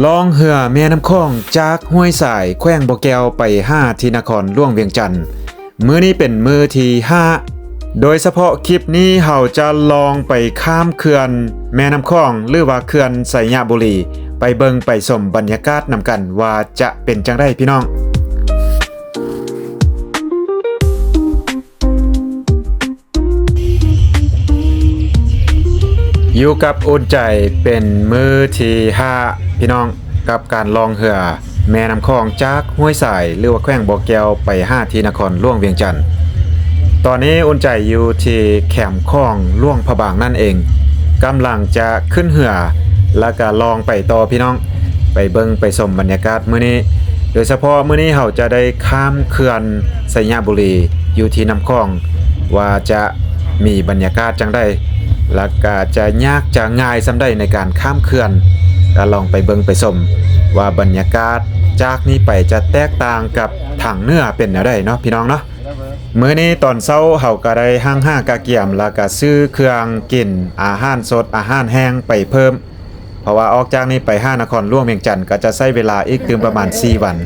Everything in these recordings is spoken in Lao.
ລ່ອງເຮືອແມ່ນ້ຳຂອງຈາກຫ້ວຍສາຍ ແຂວງບໍ່ແກ້ວ ໄປຫາທີ່ນະຄອນຫຼວງວຽງຈັນ. ມື້ນີ້ເປັນມື້ທີຫ້າ ໂດຍສະເພາະຄລິບນີ້ເຮົາຈະລ່ອງໄປຂ້າມເຂື່ອນແມ່ນ້ຳຂອງ ຫຼືວ່າເຂື່ອນໄຊຍະບູລີ ໄປເບິ່ງໄປຊົມບັນຍາກາດນຳກັນວ່າຈະເປັນຈັ່ງໃດພີ່ນ້ອງ. ຢູ່ກັບອຸ່ນໃຈເປັນມື້ທີຫ້າ ພີ່ນ້ອງ ກັບການລ່ອງເຮືອແມ່ນ້ຳຂອງຈາກຫ້ວຍສາຍ ຫຼືວ່າແຂວງບໍ່ແກ້ວ ໄປຫາທີ່ນະຄອນຫຼວງວຽງຈັນ. ຕອນນີ້ອຸ່ນໃຈຢູ່ທີ່ແຄມຂອງຫຼວງພະບາງນັ້ນເອງ ກຳລັງຈະຂຶ້ນເຮືອ ແລ້ວກະລ່ອງໄປຕໍ່ພີ່ນ້ອງ ໄປເບິ່ງໄປຊົມບັນຍາກາດມື້ນີ້ ໂດຍສະເພາະມື້ນີ້ເຮົາຈະໄດ້ຂ້າມເຂື່ອນໄຊຍະບູລີຢູ່ທີ່ນ້ຳຂອງ ວ່າຈະມີບັນຍາກາດຈັ່ງໃດ ແລ້ວກະຈະຍາກຈະງ່າຍສ່ຳໃດໃນການຂ້າມເຂື່ອນ ກະລອງໄປເບິ່ງໄປຊົມວ່າບັນຍາກາດຈາກນີ້ໄປຈະແຕກຕ່າງກັບທາງເໜືອເປັນແນວໃດເນາະ ພີ່ນ້ອງເນາະ. ມື້ນີ້ຕອນເຊົ້າເຮົາກະໄດ້ຮັ່ງຫາກະກຽມ ແລ້ວກະຊື້ເຄື່ອງກິນ ອາຫານສົດ ອາຫານແຫ້ງໄປເພີ່ມ ເພາະວ່າອອກຈາກນີ້ໄປຫານະຄອນຫຼວງວຽງຈັນ ກໍຈະໃຊ້ເວລາອີກຕື່ມປະມານສີ່ວັນ.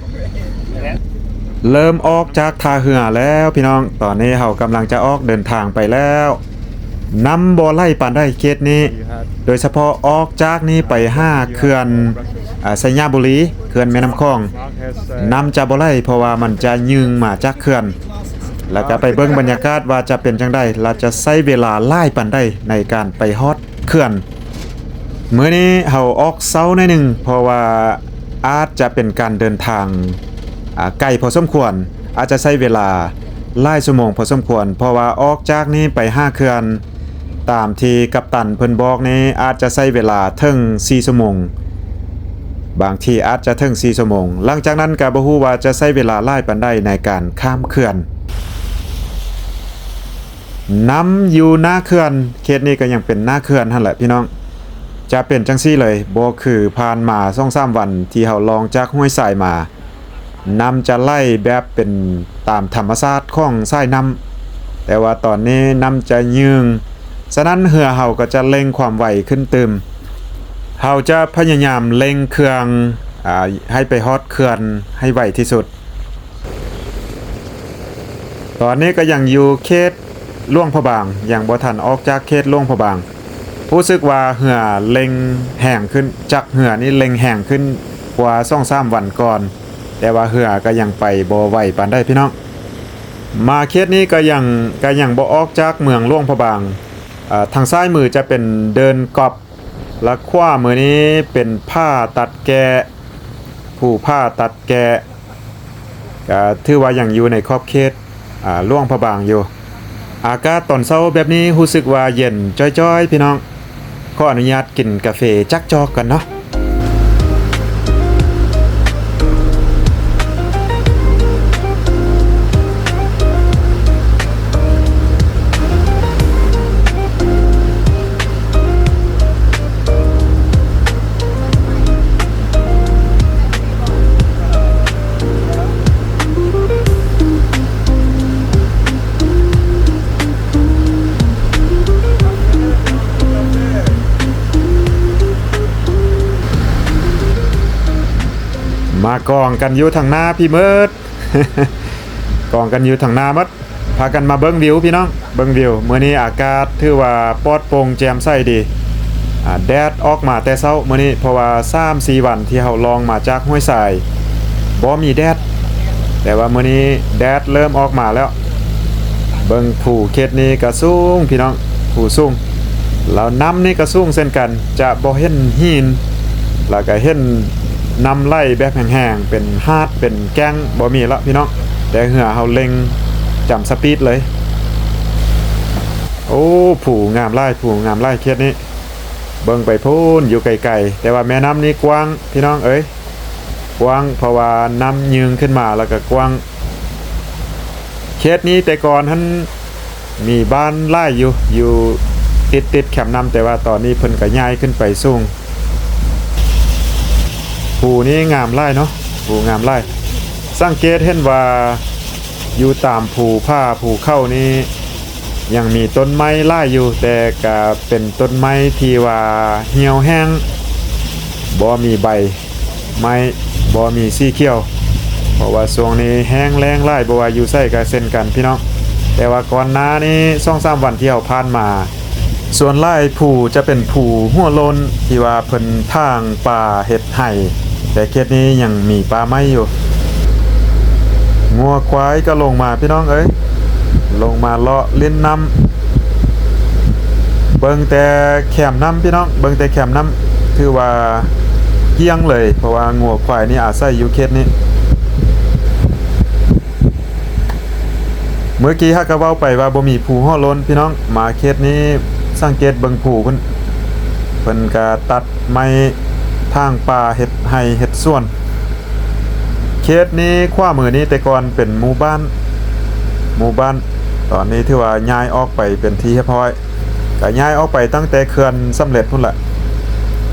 ເລີ່ມອອກຈາກທ່າເຮືອແລ້ວພີ່ນ້ອງ, ຕອນນີ້ເຮົາກຳລັງຈະອອກເດີນທາງໄປແລ້ວ. ນ້ຳບໍ່ໄຫຼປານໃດເຂດນີ້, ໂດຍສະເພາະອອກຈາກນີ້ໄປຫາເຂື່ອນ ອາ ໄຊຍະບູລີ, ເຂື່ອນແມ່ນ້ຳຂອງ, ນ້ຳຈະບໍ່ໄຫຼ ເພາະວ່າມັນຈະຍື່ນມາຈາກເຂື່ອນ. ແລ້ວກໍໄປເບິ່ງບັນຍາກາດວ່າຈະເປັນຈັ່ງໃດ ແລ້ວຈະໃຊ້ເວລາຫຼາຍປານໃດໃນການໄປຮອດເຂື່ອນ. ມື້ນີ້ເຮົາອອກເຊົ້າໜ້ອຍໜຶ່ງ ເພາະວ່າອາດຈະເປັນການເດີນທາງ ອາ ໄກພໍສົມຄວນ, ອາດຈະໃຊ້ເວລາຫຼາຍຊົ່ວໂມງພໍສົມຄວນ, ເພາະວ່າອອກຈາກນີ້ໄປຫາເຂື່ອນ ຕາມທີ່ກັບຕັນເພິ່ນບອກນີ້ ອາດຈະໃຊ້ເວລາເຖິງສີ່ຊົ່ວໂມງ, ບາງທີອາດຈະເຖິງສີ່ຊົ່ວໂມງ. ຫຼັງຈາກນັ້ນກໍບໍ່ຮູ້ວ່າຈະໃຊ້ເວລາຫຼາຍປານໃດໃນການຂ້າມເຂື່ອນ. ນ້ຳຢູ່ໜ້າເຂື່ອນ, ເຂດນີ້ກໍຍັງເປັນໜ້າເຂື່ອນຫັ້ນແຫຼະພີ່ນ້ອງ, ຈະເປັນຈັ່ງຊີ້ເລີຍ, ບໍ່ຄືຜ່ານມາສອງສາມວັນທີ່ເຮົາລ່ອງຈາກຫ້ວຍສາຍມາ, ນ້ຳຈະໄຫຼແບບເປັນຕາມທຳມະຊາດຂອງສາຍນ້ຳ, ແຕ່ວ່າຕອນນີ້ນ້ຳຈະຍື່ນ, ສະນັ້ນເຮືອເຮົາກໍຈະເລັ່ງຄວາມໄວຂຶ້ນຕື່ມ. ເຮົາຈະພະຍາຍາມເລັ່ງເຄື່ອງ, ອາ, ໃຫ້ໄປຮອດເຂື່ອນໃຫ້ໄວທີ່ສຸດ. ຕອນນີ້ກໍຍັງຢູ່ເຂດຫຼວງພະບາງ, ຍັງບໍ່ທັນອອກຈາກເຂດຫຼວງພະບາງ. ຮູ້ສຶກວ່າເຮືອເລັ່ງແຮງຂຶ້ນ, ຈັກເຮືອນີ້ເລັ່ງແຮງຂຶ້ນກວ່າສອງສາມວັນກ່ອນ, ແຕ່ວ່າເຮືອກໍຍັງໄປບໍ່ໄວປານໃດພີ່ນ້ອງ. ມາເຂດນີ້ກໍຍັງ, ກໍຍັງບໍ່ອອກຈາກເມືອງຫຼວງພະບາງ. ເອີ, ທາງຊ້າຍມືຈະເປັນເດີ່ນກອບ, ແລະ ຂວາມືນີ້ເປັນຜາຕັດແກ້, ພູຜາຕັດແກ້. ກະຖືວ່າຍັງຢູ່ໃນຂອບເຂດ, ອາ, ຫຼວງພະບາງຢູ່. ອາກາດຕອນເຊົ້າແບບນີ້ຮູ້ສຶກວ່າເຢັນຈ້ອຍໆ ພີ່ນ້ອງ. ຂໍອະນຸຍາດກິນກາເຟຈັກຈອກກ່ອນເນາະ. ມາກອງກັນຢູ່ທາງໜ້າພີ້ເໝິດ, ກອງກັນຢູ່ທາງໜ້າໝົດ. ພາກັນມາເບິ່ງວິວພີ່ນ້ອງ, ເບິ່ງວິວ. ມື້ນີ້ອາກາດຖືວ່າປອດໂປ່ງແຈ່ມໃສດີ. ອາ, ແດດອອກມາແຕ່ເຊົ້າມື້ນີ້, ເພາະວ່າສາມສີ່ວັນທີ່ເຮົາລ່ອງມາຈາກຫ້ວຍຊາຍ ບໍ່ມີແດດ, ແຕ່ວ່າມື້ນີ້ແດດເລີ່ມອອກມາແລ້ວ. ເບິ່ງພູເຂດນີ້ກໍສູງພີ່ນ້ອງ, ພູສູງ. ແລ້ວນ້ຳນີ້ກໍສູງເຊັ່ນກັນ, ຈະບໍ່ເຫັນຫີນ, ແລ້ວກໍເຫັນນ້ຳໄຫຼແບບແຫ້ງໆ ເປັນຫາດເປັນແກ້ງ ບໍ່ມີລະພີ່ນ້ອງ, ແຕ່ເຮືອເຮົາເລັ່ງຈຳສະປີດເລີຍ. ໂອ້ ພູງາມຫຼາຍ, ພູງາມຫຼາຍເຂດນີ້. ເບິ່ງໄປພຸ້ນຢູ່ໄກໆ, ແຕ່ວ່າແມ່ນ້ຳນີ້ກວ້າງພີ່ນ້ອງເອີຍ, ກວ້າງ ເພາະວ່ານ້ຳຍື່ນຂຶ້ນມາແລ້ວກໍກວ້າງ. ເຂດນີ້ແຕ່ກ່ອນຫັ້ນມີບ້ານຫຼາຍຢູ່, ຢູ່ຕິດໆແຄມນ້ຳ, ແຕ່ວ່າຕອນນີ້ເພິ່ນກໍຍ້າຍຂຶ້ນໄປສູງ. ພູນີ້ງາມຫຼາຍເນາະ, ພູງາມຫຼາຍ. ສັງເກດເຫັນວ່າຢູ່ຕາມພູຜາພູເຂົານີ້ຍັງມີຕົ້ນໄມ້ຫຼາຍຢູ່, ແຕ່ກະເປັນຕົ້ນໄມ້ທີ່ວ່າຫ່ຽວແຫ້ງ, ບໍ່ມີໃບ. ໄມ້ ບໍ່ມີສີຂຽວ ເພາະວ່າຊ່ວງນີ້ແຫ້ງແລ້ງຫຼາຍ ບໍ່ວ່າຢູ່ໃສກໍເຊັ່ນກັນພີ່ນ້ອງ. ແຕ່ວ່າກ່ອນໜ້ານີ້ສອງສາມວັນທີ່ເຮົາຜ່ານມາ ສ່ວນຫຼາຍພູຈະເປັນພູຫົວໂລ້ນ ທີ່ວ່າເພິ່ນຖາງປ່າເຮັດໄຮ່ ແຕ່ເຂດນີ້ຍັງມີປ່າໄມ້ຢູ່. ງົວຄວາຍກໍລົງມາພີ່ນ້ອງເອີຍ ລົງມາເລາະຫຼິ້ນນ້ຳ. ເບິ່ງແຕ່ແຄມນ້ຳພີ່ນ້ອງ ເບິ່ງແຕ່ແຄມນ້ຳ ຖືວ່າກ້ຽງເລີຍ ເພາະວ່າງົວຄວາຍນີ້ອາໄສຢູ່ເຂດນີ້. ເມື່ອກີ້ຫາກະເວົ້າໄປວ່າບໍ່ມີພູຫົວໂລ້ນພີ່ນ້ອງ ມາເຂດນີ້ສັງເກດເບິ່ງພູພຸ້ນ ເພິ່ນກະຕັດໄມ້ຖາງປ່າເຮັດໄຮ່ເຮັດສວນ. ເຂດນີ້ຂວາມືນີ້ແຕ່ກ່ອນເປັນໝູ່ບ້ານ ໝູ່ບ້ານ ຕອນນີ້ຖືວ່າຍ້າຍອອກໄປເປັນທີ່ຮຽບຮ້ອຍ. ກະຍ້າຍອອກໄປຕັ້ງແຕ່ເຂື່ອນສຳເລັດພຸ້ນລະ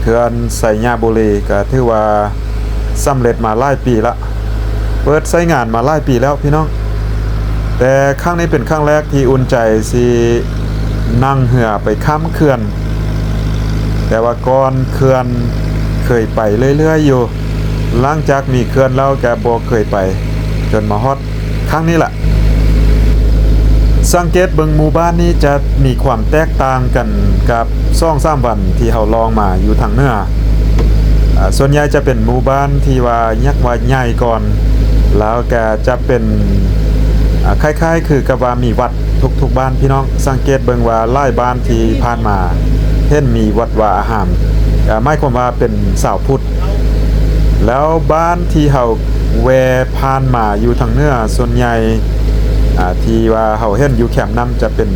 ເຂື່ອນໄຊຍະບູລີ ກະຖືວ່າສຳເລັດມາຫຼາຍປີລະ ເປີດໃຊ້ງານມາຫຼາຍປີແລ້ວພີ່ນ້ອງ. ແຕ່ຄັ້ງນີ້ເປັນຄັ້ງແລກທີ່ອຸ່ນໃຈຊິນັ່ງເຮືອໄປຂ້າມເຂື່ອນ ແຕ່ວ່າກ່ອນເຂື່ອນເຄີຍໄປເລື້ອຍໆຢູ່ ຫຼັງຈາກມີເຂື່ອນແລ້ວກະບໍ່ເຄີຍໄປ ຈົນມາຮອດ ຄັ້ງນີ້ລະ ສັງເກດເບິ່ງໝູ່ບ້ານນີ້ຈະມີຄວາມແຕກຕ່າງກັນກັບສອງສາມວັນທີ່ເຮົາລ່ອງມາຢູ່ທາງເໜືອ. ອາ ສ່ວນໃຫຍ່ຈະເປັນໝູ່ບ້ານທີ່ວ່າຍັກວ່າໃຫຍ່ກ່ອນ ແລ້ວກະຈະເປັນ ອາ ຄ້າຍໆຄືກັບວ່າມີວັດທຸກໆບ້ານພີ່ນ້ອງ. ສັງເກດເບິ່ງວ່າຫຼາຍບ້ານທີ່ຜ່ານມາເຫັນມີວັດວາອາຮາມ ກະໝາຍຄວາມວ່າເປັນຊາວພຸດ. ແລ້ວບ້ານທີ່ເຮົາແວ່ຜ່ານມາຢູ່ທາງເໜືອ ສ່ວນໃຫຍ່ ອາ ທີ່ວ່າເຮົາເຫັນຢູ່ແຄມນ້ຳຈະເປັນ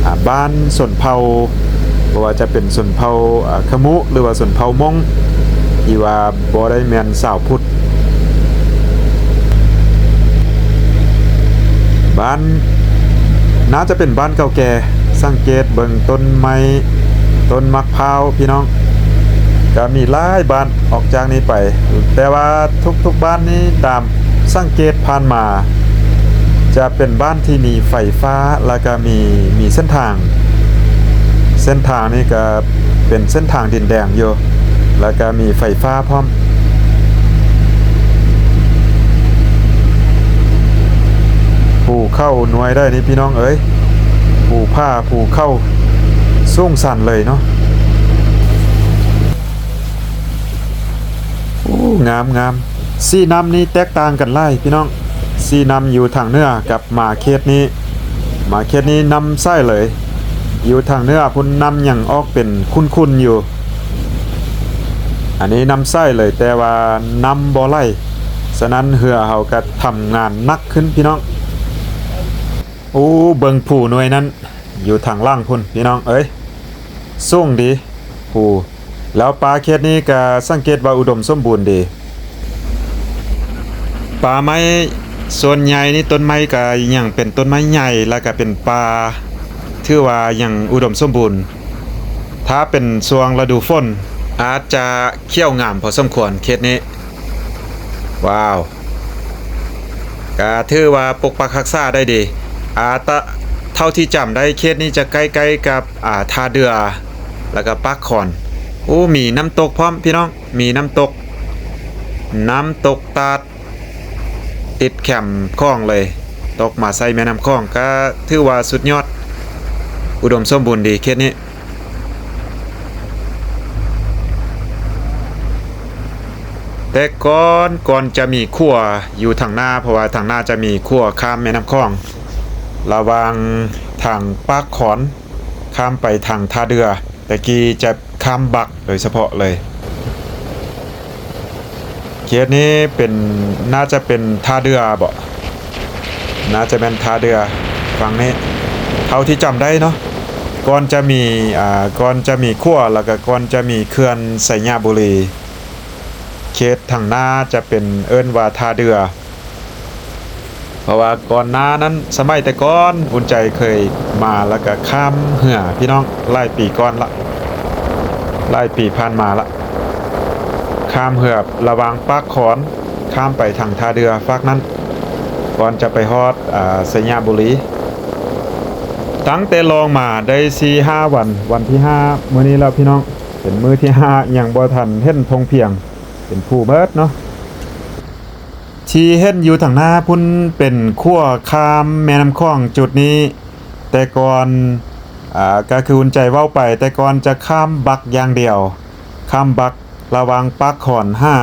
ອາ ບ້ານຊົນເຜົ່າ ບໍ່ວ່າຈະເປັນຊົນເຜົ່າ ອາ ຂະມຸ ຫຼືວ່າຊົນເຜົ່າມົ້ງ ທີ່ວ່າບໍ່ໄດ້ແມ່ນຊາວພຸດ. ບ້ານ ໜ້າຈະເປັນບ້ານເກົ່າແກ່ ສັງເກດເບິ່ງຕົ້ນໄມ້ ຕົ້ນໝາກພ້າວພີ່ນ້ອງ ກະມີຫຼາຍບ້ານອອກຈາກນີ້ໄປ ແຕ່ວ່າທຸກໆບ້ານນີ້ຕາມສັງເກດຜ່ານມາ ຈະເປັນບ້ານທີ່ມີໄຟຟ້າ ແລ້ວກະມີ ມີເສັ້ນທາງ ເສັ້ນທາງນີ້ກະເປັນເສັ້ນທາງດິນແດງຢູ່ ແລ້ວກະມີໄຟຟ້າພ້ອມ. ພູເຂົາໜ່ວຍໃດນີ້ພີ່ນ້ອງເອີຍ ພູຜາພູເຂົາສູງຊັນເລີຍເນາະ. ໂອ້ ງາມໆ ສີນ້ຳນີ້ແຕກຕ່າງກັນຫຼາຍພີ່ນ້ອງ ສີນ້ຳຢູ່ທາງເໜືອກັບມາເຂດນີ້ ມາເຂດນີ້ນ້ຳໃສເລີຍ ຢູ່ທາງເໜືອພຸ້ນນ້ຳຍັງອອກເປັນຂຸ່ນໆຢູ່ ອັນນີ້ນ້ຳໃສເລີຍ ແຕ່ວ່ານ້ຳບໍ່ໄຫຼ ສະນັ້ນເຮືອເຮົາກະທຳງານໜັກຂຶ້ນພີ່ນ້ອງ. ໂອ້ ເບິ່ງພູໜ່ວຍນັ້ນ ຢູ່ທາງຫຼັງພຸ້ນພີ່ນ້ອງເອີຍ ສູງດີພູ. ແລ້ວປ່າເຂດນີ້ກະສັງເກດວ່າອຸດົມສົມບູນດີ ປ່າໄມ້ສ່ວນໃຫຍ່ນີ້ ຕົ້ນໄມ້ກະຍັງເປັນຕົ້ນໄມ້ໃຫຍ່ ແລ້ວກະເປັນປ່າ ຖືວ່າຍັງອຸດົມສົມບູນ. ຖ້າເປັນຊ່ວງລະດູຝົນ ອາດຈະຂຽວງາມພໍສົມຄວນເຂດນີ້. ວ້າວ ກະຖືວ່າປົກປັກຮັກສາໄດ້ດີ. ອາ ຕະ ເທົ່າທີ່ຈຳໄດ້ ເຂດນີ້ຈະໃກ້ໆກັບ ອາ ທ່າເດື່ອ ແລ້ວກະປາກຄອນ. ໂອ້ ມີນ້ຳຕົກພ້ອມພີ່ນ້ອງ ມີນ້ຳຕົກ ນ້ຳຕົກຕາດ ຕິດແຄມຂອງເລີຍ ຕົກມາໃສ່ແມ່ນ້ຳຂອງ ກະຖືວ່າສຸດຍອດ ອຸດົມສົມບູນດີເຂດນີ້. ແຕ່ກ່ອນ ກ່ອນຈະມີຂົວຢູ່ທາງໜ້າ ເພາະວ່າທາງໜ້າຈະມີຂົວຂ້າມແມ່ນ້ຳຂອງ ລະຫວ່າງທາງປາກຄອນ ຂ້າມໄປທາງທ່າເດື່ອ ແຕ່ກີ້ຈະຂ້າມບັກໂດຍສະເພາະເລີຍ. ເຂດນີ້ເປັນ ໜ້າຈະເປັນທ່າເດື່ອບໍ? ໜ້າຈະແມ່ນທ່າເດື່ອຝັ່ງນີ້ ເທົ່າທີ່ຈຳໄດ້ເນາະ ກ່ອນຈະມີ ອ່າ ກ່ອນຈະມີຂົວ ແລ້ວກະກ່ອນຈະມີເຂື່ອນໄຊຍະບູລີ ເຂດທາງໜ້າຈະເປັນເອີ້ນວ່າທ່າເດື່ອ. ເພາະວ່າກ່ອນໜ້ານັ້ນ ສະໄໝແຕ່ກ່ອນ ອຸ່ນໃຈເຄີຍມາ ແລ້ວກະຂ້າມເຮືອພີ່ນ້ອງ ຫຼາຍປີກ່ອນລະ ຫຼາຍປີຜ່ານມາລະ ຂ້າມເຮືອລະຫວ່າງປາກຄອນ ຂ້າມໄປທາງທ່າເດື່ອຟາກນັ້ນ ກ່ອນຈະໄປຮອດ ອາ ໄຊຍະບູລີ. ຕັ້ງແຕ່ລ່ອງມາໄດ້ສີ່ຫ້າວັນ ວັນທີຫ້າມື້ນີ້ແລ້ວພີ່ນ້ອງ ເປັນມື້ທີຫ້າ ຍັງບໍ່ທັນເຫັນທົ່ງພຽງ ປັນຜູ້ເໝິດເນາະ. ທີ່ເຫັນຢູ່ທາງໜ້າພຸ້ນເປັນຂົວຂ້າມແມ່ນ້ຳຂອງຈຸດນີ້. ແຕ່ກ່ອນ ອາ ກະຄືອຸ່ນໃຈເວົ້າໄປ, ແຕ່ກ່ອນຈະຂ້າມບັກຢ່າງດຽວ, ຂ້າມບັກລະຫວ່າງປາກຄອນຫາ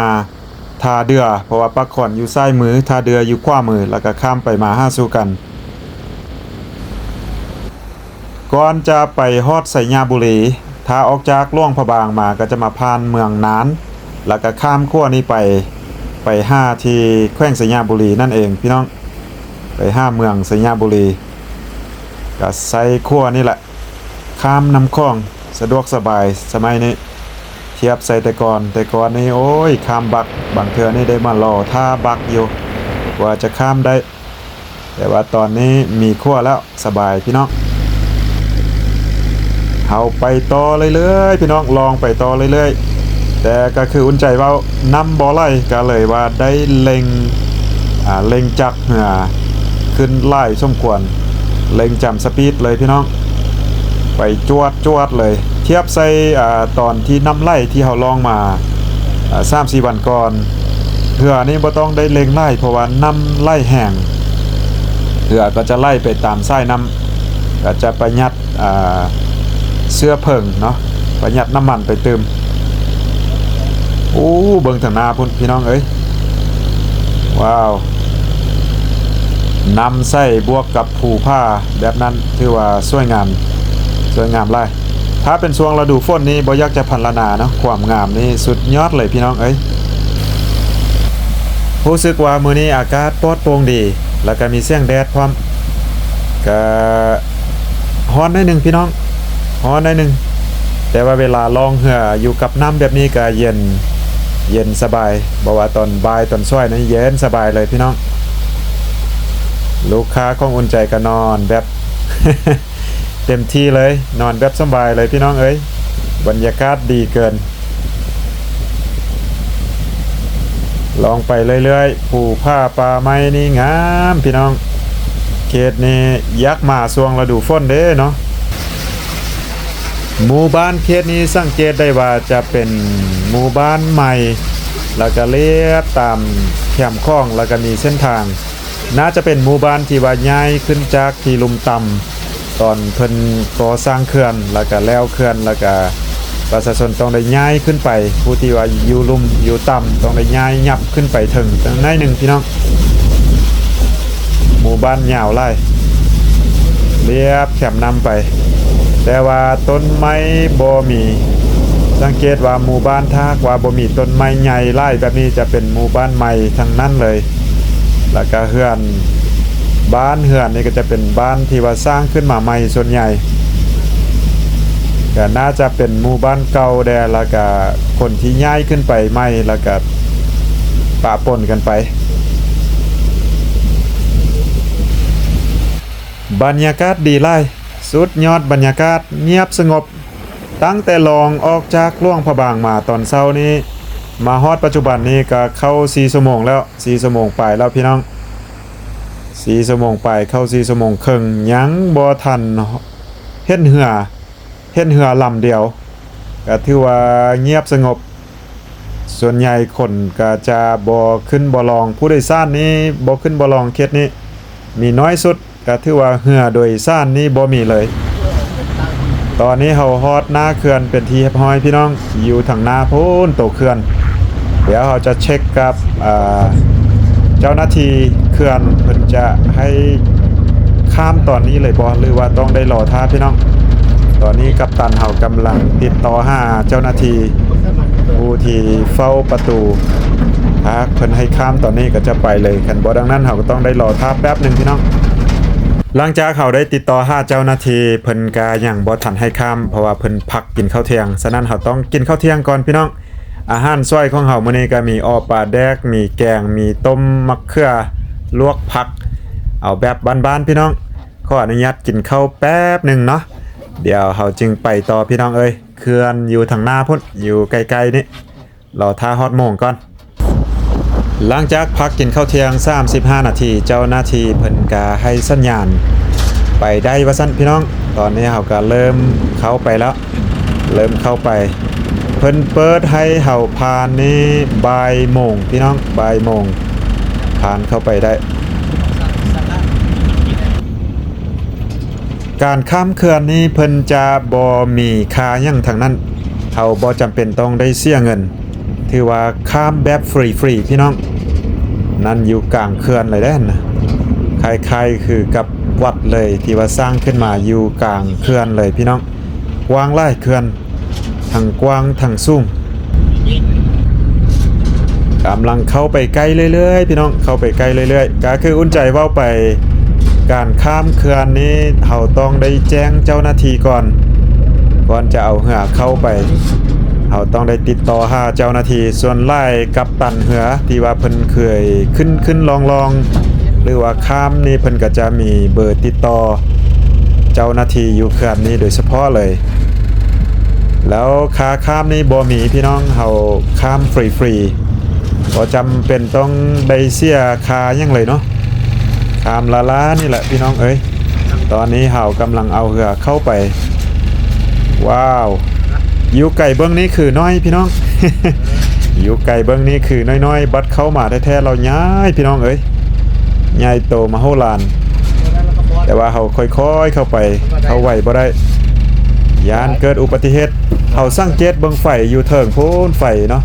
ທ່າເດື່ອ, ເພາະວ່າປາກຄອນຢູ່ຊ້າຍມື, ທ່າເດື່ອຢູ່ຂວາມື, ແລ້ວກະຂ້າມໄປມາຫາສູ່ກັນ. ກ່ອນຈະໄປຮອດໄຊຍະບູລີ, ຖ້າອອກຈາກຫຼວງພະບາງມາກໍຈະມາຜ່ານເມືອງນານ, ແລ້ວກໍຂ້າມຂົວນີ້ໄປ, ໄປຫາທີ່ແຂວງໄຊຍະບູລີນັ້ນເອງພີ່ນ້ອງ, ໄປຫາເມືອງໄຊຍະບູລີ. ກໍໃຊ້ຂົວນີ້ແຫຼະ ຂ້າມນ້ຳຂອງ ສະດວກສະບາຍສະໄໝນີ້ ທຽບໃສ່ແຕ່ກ່ອນ. ແຕ່ກ່ອນນີ້ ໂອ້ຍ ຂ້າມບັກ, ບາງເທື່ອນີ້ໄດ້ມາລໍຖ້າບັກຢູ່ ກວ່າຈະຂ້າມໄດ້. ແຕ່ວ່າຕອນນີ້ມີຂົວແລ້ວ ສະບາຍພີ່ນ້ອງ. ເຮົາໄປຕໍ່ເລື້ອຍໆ ພີ່ນ້ອງ, ລອງໄປຕໍ່ເລື້ອຍໆ. ແຕ່ກໍຄືອຸ່ນໃຈເວົ້າ, ນ້ຳບໍ່ໄຫຼ ກໍເລີຍວ່າໄດ້ເລັ່ງ, ອາ, ເລັ່ງຈັກເຮືອຂຶ້ນຫຼາຍສົມຄວນ, ເລັ່ງຈຳສະປີດເລີຍພີ່ນ້ອງ, ໄປຈວດໆເລີຍ. ທຽບໃສ່ ອາ ຕອນທີ່ນ້ຳໄຫຼທີ່ເຮົາລ່ອງມາ ອາ ສາມສີ່ວັນກ່ອນ, ເຮືອນີ້ບໍ່ຕ້ອງໄດ້ເລັ່ງຫຼາຍ ເພາະວ່ານ້ຳໄຫຼແຮງ, ເຮືອກໍຈະໄຫຼໄປຕາມສາຍນ້ຳ, ກໍຈະປະຢັດ ອາ ເຊື້ອເພີງເນາະ, ປະຢັດນ້ຳມັນໄປຕື່ມ. ໂອ້ ເບິ່ງທາງໜ້າພຸ້ນພີ່ນ້ອງເອີຍ, ວ້າວ ນ້ຳໃສບວກກັບພູຜາແບບນັ້ນ ຖືວ່າສວຍງາມ, ສວຍງາມຫຼາຍ. ຖ້າເປັນຊ່ວງລະດູຝົນນີ້ບໍ່ຢາກຈະພັນລະນາເນາະ, ຄວາມງາມນີ້ສຸດຍອດເລີຍພີ່ນ້ອງເອີຍ. ຮູ້ສຶກວ່າມື້ນີ້ອາກາດປອດໂປ່ງດີ ແລ້ວກໍມີແສງແດດພ້ອມ, ກໍຮ້ອນໜ້ອຍໜຶ່ງພີ່ນ້ອງ, ຮ້ອນໜ້ອຍໜຶ່ງ. ແຕ່ວ່າເວລາລ່ອງເຮືອຢູ່ກັບນ້ຳແບບນີ້ກໍເຢັນ, ເຢັນສະບາຍ, ບໍ່ວ່າຕອນບ່າຍຕອນສວຍນີ້ເຢັນສະບາຍເລີຍພີ່ນ້ອງ. ລູກຄ້າຂອງອຸ່ນໃຈກໍນອນແບບ ເຕັມທີ່ເລີຍ, ນອນແບບສະບາຍເລີຍພີ່ນ້ອງເອີຍ, ບັນຍາກາດດີເກີນ. ລອງໄປເລື້ອຍໆ, ພູຜາປ່າໄມ້ນີ້ງາມພີ່ນ້ອງ. ເຂດນີ້ຢາກມາຊ່ວງລະດູຝົນເດ້ເນາະ. ໝູ່ບ້ານເຂດນີ້ສັງເກດໄດ້ວ່າຈະເປັນໝູ່ບ້ານໃໝ່, ແລ້ວກະລຽບຕາມແຄມຂອງ, ແລ້ວກະມີເສັ້ນທາງ. ໜ້າຈະເປັນໝູ່ບ້ານທີ່ວ່າຍ້າຍຂຶ້ນຈາກທີ່ລຸ່ມຕ່ຳ ຕອນເພິ່ນກໍ່ສ້າງເຂື່ອນ ແລ້ວກະແລ້ວເຂື່ອນ ແລ້ວກະປະຊາຊົນຕ້ອງໄດ້ຍ້າຍຂຶ້ນໄປ, ຜູ້ທີ່ວ່າຢູ່ລຸ່ມຢູ່ຕ່ຳຕ້ອງໄດ້ຍ້າຍຫຍັບຂຶ້ນໄປເທິງຈັກໜ້ອຍໜຶ່ງພີ່ນ້ອງ. ໝູ່ບ້ານຍາວຫຼາຍ ລຽບແຄມນ້ຳໄປ, ແຕ່ວ່າຕົ້ນໄມ້ບໍ່ມີ. ສັງເກດວ່າໝູ່ບ້ານຖ້າຫາກວ່າບໍ່ມີຕົ້ນໄມ້ໃຫຍ່ຫຼາຍແບບນີ້ ຈະເປັນໝູ່ບ້ານໃໝ່ທັງນັ້ນເລີຍ. ແລ້ວກະເຮືອນ, ບ້ານເຮືອນນີ້ກໍຈະເປັນບ້ານທີ່ວ່າສ້າງຂຶ້ນມາໃໝ່ສ່ວນໃຫຍ່, ກໍໜ້າຈະເປັນໝູ່ບ້ານເກົ່າແດ່, ແລ້ວກະຄົນທີ່ຍ້າຍຂຶ້ນໄປໃໝ່ ແລ້ວກະປະປົນກັນໄປ. ບັນຍາກາດດີຫຼາຍ, ສຸດຍອດບັນຍາກາດ, ງຽບສະຫງົບ. ຕັ້ງແຕ່ລ່ອງອອກຈາກຫຼວງພະບາງມາຕອນເຊົ້ານີ້ ມາຮອດປັດຈຸບັນນີ້ກໍເຂົ້າສີ່ຊົ່ວໂມງແລ້ວ, ສີ່ຊົ່ວໂມງປາຍແລ້ວພີ່ນ້ອງ, ສີ່ຊົ່ວໂມງປາຍ ເຂົ້າສີ່ຊົ່ວໂມງເຄິ່ງ ຍັງບໍ່ທັນເຫັນເຮືອ, ເຫັນເຮືອລຳດຽວ, ກໍຖືວ່າງຽບສະຫງົບ. ສ່ວນໃຫຍ່ຄົນກໍຈະບໍ່ຂຶ້ນບໍ່ລ່ອງ, ຜູ້ໂດຍສານນີ້ບໍ່ຂຶ້ນບໍ່ລ່ອງເຂດນີ້, ມີໜ້ອຍສຸດ. ກໍຖືວ່າເຮືອໂດຍສານນີ້ບໍ່ມີເລີຍ. ຕອນນີ້ເຮົາຮອດໜ້າເຂື່ອນເປັນທີ່ຮຽບຮ້ອຍພີ່ນ້ອງ, ຢູ່ທາງໜ້າພຸ້ນໂຕເຂື່ອນ. ດຽວເຮົາຈະເຊັກກັບ ເຈົ້າໜ້າທີ່ເຂື່ອນ, ເພິ່ນຈະໃຫ້ຂ້າມຕອນນີ້ເລີຍບໍ່ ຫຼືວ່າຕ້ອງໄດ້ລໍຖ້າພີ່ນ້ອງ? ຕອນນີ້ກັບຕັນເຮົາກຳລັງຕິດຕໍ່ຫາເຈົ້າໜ້າທີ່ ຜູ້ທີ່ເຝົ້າປະຕູ, ຫາກເພິ່ນໃຫ້ຂ້າມຕອນນີ້ກໍຈະໄປເລີຍ, ຄັນບໍ່ດັ່ງນັ້ນເຮົາກໍຕ້ອງໄດ້ລໍຖ້າແປັບໜຶ່ງພີ່ນ້ອງ. ຫຼັງຈາກເຮົາໄດ້ຕິດຕໍ່ຫາເຈົ້າໜ້າທີ່, ເພິ່ນກະຍັງບໍ່ທັນໃຫ້ຂ້າມ ເພາະວ່າເພິ່ນພັກກິນເຂົ້າທ່ຽງ, ສະນັ້ນເຮົາຕ້ອງກິນເຂົ້າທ່ຽງກ່ອນພີ່ນ້ອງ. ອາຫານສວຍຂອງເຮົາມື້ນີ້ກໍມີເອາະປາແດກ, ມີແກງ, ມີຕົ້ມໝາກເຂືອ, ລວກຜັກ, ເອົາແບບບ້ານໆພີ່ນ້ອງ. ຂໍອະນຸຍາດກິນເຂົ້າແປັບໜຶ່ງເນາະ, ດຽວເຮົາຈຶ່ງໄປຕໍ່ພີ່ນ້ອງເອີຍ. ເຂື່ອນຢູ່ທາງໜ້າພຸ້ນ, ຢູ່ໃກ້ໆນີ້, ລໍຖ້າຮອດໂມງກ່ອນ. ຫຼັງຈາກພັກກິນເຂົ້າທ່ຽງສາມສິບຫ້ານາທີ, ເຈົ້າໜ້າທີ່ເພິ່ນກະໃຫ້ສັນຍານໄປໄດ້ວ່າຊັ້ນພີ່ນ້ອງ. ຕອນນີ້ເຮົາກະເລີ່ມເຂົ້າໄປແລ້ວ, ເລີ່ມເຂົ້າໄປ. ເພິ່ນເປີດໃຫ້ເຮົາຜ່ານນີ້ບ່າຍໂມງພີ່ນ້ອງ, ບ່າຍໂມງ ຜ່ານເຂົ້າໄປໄດ້. ການຂ້າມເຂື່ອນນີ້ເພິ່ນຈະບໍ່ມີຄ່າຫຍັງທັງນັ້ນ, ເຮົາບໍ່ຈຳເປັນຕ້ອງໄດ້ເສຍເງິນ, ຖືວ່າຂ້າມແບບຟຣີໆ ພີ່ນ້ອງ. ນັ້ນຢູ່ກາງເຂື່ອນເລີຍເດ້ນະ, ຄ້າຍໆຄືກັບວັດເລີຍ ທີ່ວ່າສ້າງຂຶ້ນມາຢູ່ກາງເຂື່ອນເລີຍພີ່ນ້ອງ. ກວ້າງຫຼາຍເຂື່ອນ, ທັງກວ້າງທັງສູງ. ກຳລັງເຂົ້າໄປໃກ້ເລື້ອຍໆ ພີ່ນ້ອງ, ເຂົ້າໄປໃກ້ເລື້ອຍໆ. ກໍຄືອຸ່ນໃຈເວົ້າໄປ, ການຂ້າມເຂື່ອນນີ້ເຮົາຕ້ອງໄດ້ແຈ້ງເຈົ້າໜ້າທີ່ກ່ອນ, ກ່ອນຈະເອົາເຮືອເຂົ້າໄປ ເຮົາຕ້ອງໄດ້ຕິດຕໍ່ຫາເຈົ້າໜ້າທີ່. ສ່ວນຫຼາຍກັບຕັນເຮືອທີ່ວ່າເພິ່ນເຄີຍຂຶ້ນຂຶ້ນລ່ອງໆ ຫຼືວ່າຂ້າມນີ້ ເພິ່ນກໍຈະມີເບີຕິດຕໍ່ເຈົ້າໜ້າທີ່ຢູ່ເຂື່ອນນີ້ໂດຍສະເພາະເລີຍ. ແລ້ວຄ່າຂ້າມນີ້ບໍ່ມີພີ່ນ້ອງ, ເຮົາຂ້າມຟຣີໆ, ບໍ່ຈຳເປັນຕ້ອງໄດ້ເສຍຄ່າຫຍັງເລີຍເນາະ. ຂ້າມລ້າໆນີ້ແຫຼະພີ່ນ້ອງເອີຍ. ຕອນນີ້ເຮົາກຳລັງເອົາເຮືອເຂົ້າໄປ. ວ້າວ, ຢູ່ໄກເບິ່ງນີ້ຄືນ້ອຍພີ່ນ້ອງ, ຢູ່ໄກເບິ່ງນີ້ຄືນ້ອຍໆ, ບັດເຂົ້າມາແທ້ໆແລ້ວໃຫຍ່ພີ່ນ້ອງເອີຍ, ໃຫຍ່ໂຕມະໂຫລານ. ແຕ່ວ່າເຮົາຄ່ອຍໆເຂົ້າໄປ, ເຂົ້າໄວບໍ່ໄດ້, ຢ້ານເກີດອຸບັດຕິເຫດ. ເຮົາສັງເກດເບິ່ງໄຟຢູ່ເທິງພຸ້ນ, ໄຟເນາະ,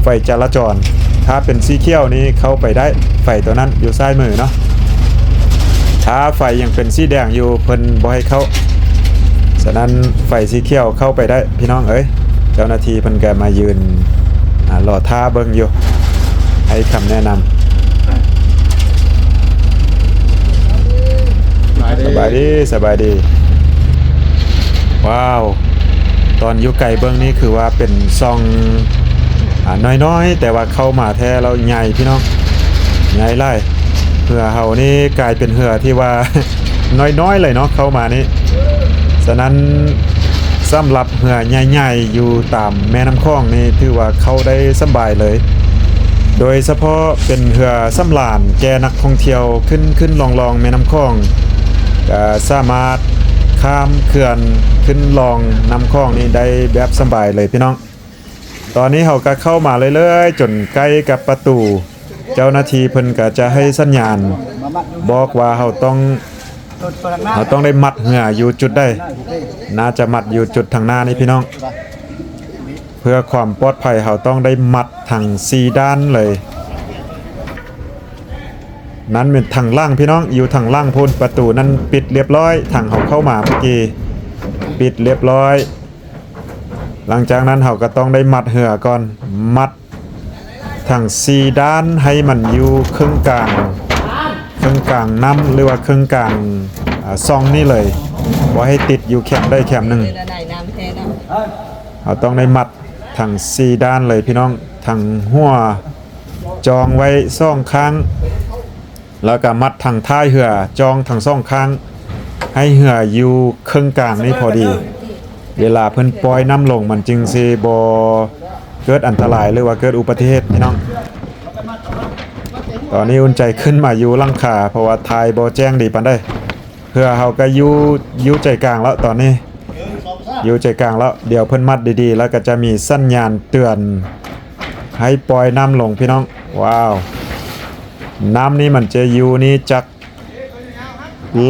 ໄຟຈະລາຈອນ. ຖ້າເປັນສີຂຽວນີ້ເຂົ້າໄປໄດ້, ໄຟຕົວນັ້ນຢູ່ຊ້າຍມືເນາະ. ຖ້າໄຟຍັງເປັນສີແດງຢູ່ ເພິ່ນບໍ່ໃຫ້ເຂົ້າ. ສະນັ້ນໄຟສີຂຽວເຂົ້າໄປໄດ້ພີ່ນ້ອງເອີຍ. ເຈົ້າໜ້າທີ່ເພິ່ນກໍມາຢືນ ອາ ລໍຖ້າເບິ່ງຢູ່, ໃຫ້ຄຳແນະນຳ. ສະບາຍດີ, ສະບາຍດີ. ວ້າວ, ຕອນຢູ່ໄກເບິ່ງນີ້ຄືວ່າເປັນຊ່ອງ ອາ ນ້ອຍໆ, ແຕ່ວ່າເຂົ້າມາແທ້ແລ້ວໃຫຍ່ພີ່ນ້ອງ, ໃຫຍ່ຫຼາຍ. ເຮືອເຮົານີ້ກາຍເປັນເຮືອທີ່ວ່ານ້ອຍໆເລີຍເນາະ, ເຂົ້າມານີ້. ສະນັ້ນ ສຳລັບເຮືອໃຫຍ່ໆຢູ່ຕາມແມ່ນ້ຳຂອງນີ້ ຖືວ່າເຂົ້າໄດ້ສະບາຍເລີຍ, ໂດຍສະເພາະເປັນເຮືອສຳລານແກ່ນັກທ່ອງທ່ຽວ ຂຶ້ນຂຶ້ນລ່ອງໆແມ່ນ້ຳຂອງ, ກະສາມາດຂ້າມເຂື່ອນຂຶ້ນລ່ອງນ້ຳຂອງນີ້ໄດ້ແບບສະບາຍເລີຍພີ່ນ້ອງ. ຕອນນີ້ເຮົາກະເຂົ້າມາເລື້ອຍໆ ຈົນໃກ້ກັບປະຕູ, ເຈົ້າໜ້າທີ່ເພິ່ນກະຈະໃຫ້ສັນຍານບອກວ່າເຮົາຕ້ອງ ເຮົາຕ້ອງໄດ້ມັດເຮືອຢູ່ຈຸດໃດ, ໜ້າຈະມັດຢູ່ຈຸດທາງໜ້ານີ້ພີ່ນ້ອງ. ເພື່ອຄວາມປອດໄພເຮົາຕ້ອງໄດ້ມັດທັງສີ່ດ້ານເລີຍ. ນັ້ນແມ່ນທາງຫຼັງພີ່ນ້ອງ, ຢູ່ທາງຫຼັງພຸ້ນ, ປະຕູນັ້ນປິດລຽບຮ້ອຍ, ທາງເຮົາເຂົ້າມາເມື່ອກີ້ ປິດລຽບຮ້ອຍ. ຫຼັງຈາກນັ້ນເຮົາກໍຕ້ອງໄດ້ມັດເຮືອກ່ອນ, ມັດທັງສີ່ດ້ານໃຫ້ມັນຢູ່ເຄິ່ງກາງ, ເຄິ່ງກາງນ້ຳ ຫຼືວ່າເຄິ່ງກາງ ອາ ຊ່ອງນີ້ເລີຍ, ບໍ່ໃຫ້ຕິດຢູ່ແຄມໃດແຄມໜຶ່ງ. ເຮົາຕ້ອງໄດ້ມັດທັງສີ່ດ້ານເລີຍພີ່ນ້ອງ, ທັງຫົວຈອງໄວ້ສອງຂ້າງ. ແລ້ວກໍມັດທັງທ້າຍເຮືອ, ຈອງທັງສອງຂ້າງ, ໃຫ້ເຮືອຢູ່ເຄິ່ງກາງນີ້ພໍດີ. ເວລາເພິ່ນປ່ອຍນ້ຳລົງ ມັນຈຶ່ງຊິບໍ່ເກີດອັນຕະລາຍ ຫຼືວ່າເກີດອຸບັດຕິເຫດພີ່ນ້ອງ. ຕອນນີ້ອຸ່ນໃຈຂຶ້ນມາຢູ່ຫຼັງຄາ, ເພາະວ່າຖ່າຍບໍ່ແຈ້ງດີປານໃດ. ເຮືອເຮົາກໍຢູ່ ຢູ່ໃຈກາງແລ້ວຕອນນີ້, ຢູ່ໃຈກາງແລ້ວ. ດຽວເພິ່ນມັດດີໆ ແລ້ວກໍຈະມີສັນຍານເຕືອນໃຫ້ປ່ອຍນ້ຳລົງພີ່ນ້ອງ. ວ້າວ, ນ້ຳນີ້ມັນຈະຢູ່ນີ້ຈັກ